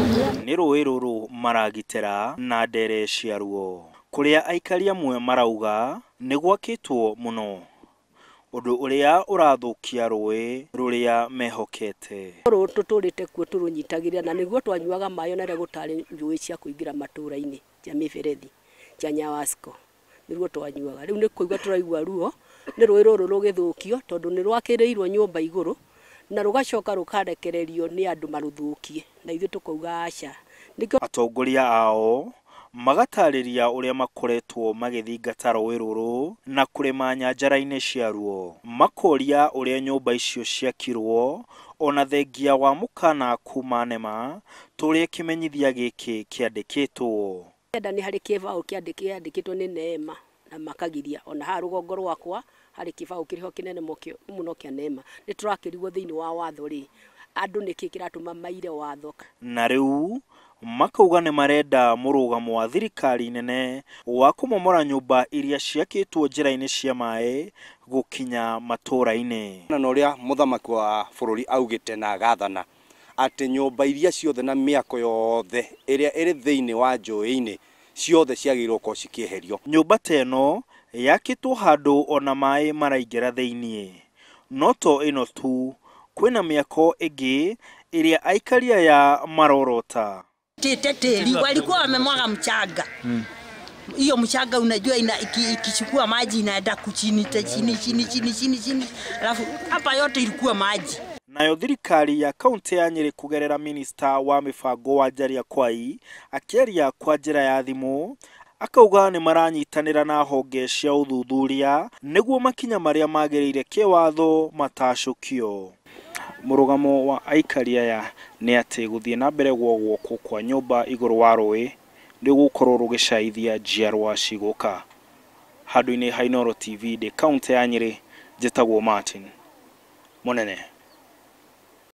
Nĩ rũĩ rũrũ maragitĩra na ndere ciaruo kũrĩa aikari amwe marauga nĩ gwakĩtwo mũno ũndũ ũrĩa ũrathũkia rũĩ rũrĩa mehokete. Rũrũ tũtũrĩte kuo tũrũnyitagĩrĩra na nĩguo twanyuaga maĩ ona rĩrĩa gũtarĩ njũĩ cia kũingĩra matũra-inĩ cia mĩberethi cia Nyawasco nĩruo twanyuaga. Rĩu nĩ kũigua tũraigua ruo nĩ rũĩ rũrũ rũgĩthũkio tondũ nĩ rwakĩrĩirwo nyũmba igũrũ na rũgacoka rũkarekererio nĩ andũ marũthũkie na ithuĩ tũkauga aca. Nĩkĩo Atongoria ao magatarĩria ũrĩa makoretwo magĩthingata rũĩ rũrũ na kũrĩma nyanjara-inĩ ciaruo, makoria ũrĩa nyũmba icio ciakirwo ona thengia wa mũkana kuma NEMA tũrĩa kĩmenyithia gĩkĩ kĩandĩkĩtwo. Enda nĩ harĩ kĩbaũ kĩandĩkĩtwo nĩ NEMA na makagiria ona haha rũgongo rwakwa harĩ kĩbaũ kĩrĩho kĩnene mũno kĩa NEMA. Nĩ tũrakĩrigwo thĩinĩ wa watho rĩ, andũ nĩkĩ kĩratũma maire watho. Na rĩu makauga nĩ marenda mũrũgamo wa thirikari nene wa kũmomora nyũmba iria ciakĩtwo njĩra-inĩ cia maĩ gũkinya matũra-inĩ. Na ũrĩa mũthamaki wa bũrũri augĩte na agathana atĩ nyũmba iria ciothe na mĩako yothe ĩrĩa ĩrĩ thĩinĩ wa njũĩ-inĩ ciothe ciagĩrĩirwo gũkorwo cikĩeherio. Nyũmba ta ĩno yakĩtwo handũ ona maĩ maraingĩra thĩinĩ. No to ĩno tu, kwĩna mĩako ĩngĩ ĩrĩa aikari aya marorota. Tĩri walikuwa wamemwaga mchanga. Hiyo mchanga unajua ina ikichukua maji inaenda kuchini chini chini chini chini chini, alafu hapa yote ilikuwa maji. Nayo thirikari ya kaunti ya Nyeri kugerera minista wa mibango wa Njaria Kwai akĩaria kwa njĩra ya thimũ akauga nĩ maranyitanĩra na honge cia ũthuthuria nĩguo makinya marĩa magĩrĩire kĩwatho matacũkio. Mũrũgamo wa aikari aya nĩ atĩ gũthiĩ na mbere gwa gwakwo kwa nyũmba igũrũ wa rũĩ nĩ gũkorwo rũgĩcaithia njiarwa cigũka. Handũ-inĩ ha Inooro TV ndĩ kaunti ya Nyeri, njĩtagwo Martin Mũnene.